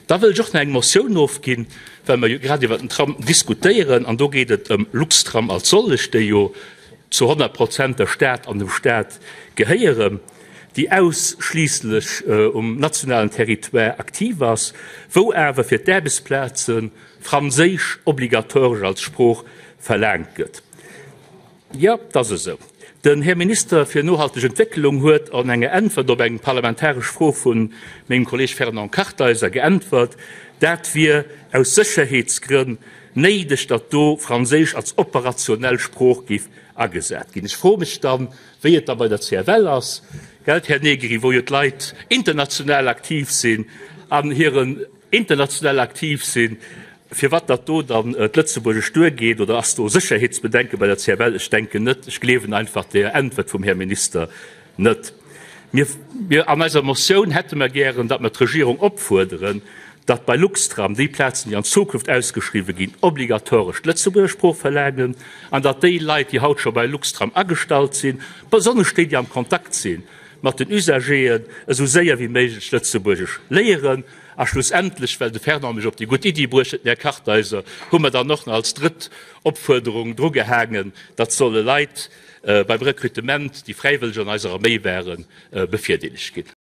Da wëll ech och nach eng Motioun ofginn, well mer jo grad iwwert den Tram diskutéieren, an do geet et ëm Luxtram als sollech, déi jo zu 100 Prozent der Stad an dem Stat gehéieren, déi ausschliisslech um nationalen Territoire aktiv ass, wou awer fir d'Aarbechtsplaze Franséisch obligatoresch als Sprooch verlaangt gëtt. Jo, et ass esou. Den Här Minister fir nohalteg Entwécklung huet an enger Äntwert op eng parlamentaresch Fro vu mengem Kolleeg Fernand Kartheiser geäntwert, dat wier aus Sécherheetsgrënn néideg, datt do Franséisch als operationell Sprooch géif agesat ginn. Ech froe mech dann, wéi et da bei der CFL ass, gelt, Här Negri, wou jo d'Leit international aktiv sinn an hiren international aktiv sinn, firwat datt do dann d'Lëtzebuergesch duergeet, oder ass do Sécherheetsbedenke bei der CFL? Ech denken net. Ech gleewen einfach der Äntwert vum Här Minister net. Mir, mir an eiser Motioun hätte mer gären, datt mer d'Regierung opfuerderen, datt bei Luxtram déi Plazen, déi an Zukunft ausgeschriwwen ginn, obligatoresch d'Lëtzebuerger Sprooch verlaangen an datt déi Leit, déi haut scho bei Luxtram agestallt sinn, besonnesch déi, déi am Kontakt si mat den Usageren, esou séier wéi méiglech Lëtzebuergesch léieren. A schlussendlech, well de Fernand mech op déi gutt Iddi bruecht huet, den Här Kartheiser, hu mer dann och nach als drëtt Opfuerderung drugehaangen, datt solle Leit beim Rekrutement, déi fräiwëlleg an eiser Arméi waren, bevirdeelegt ginn.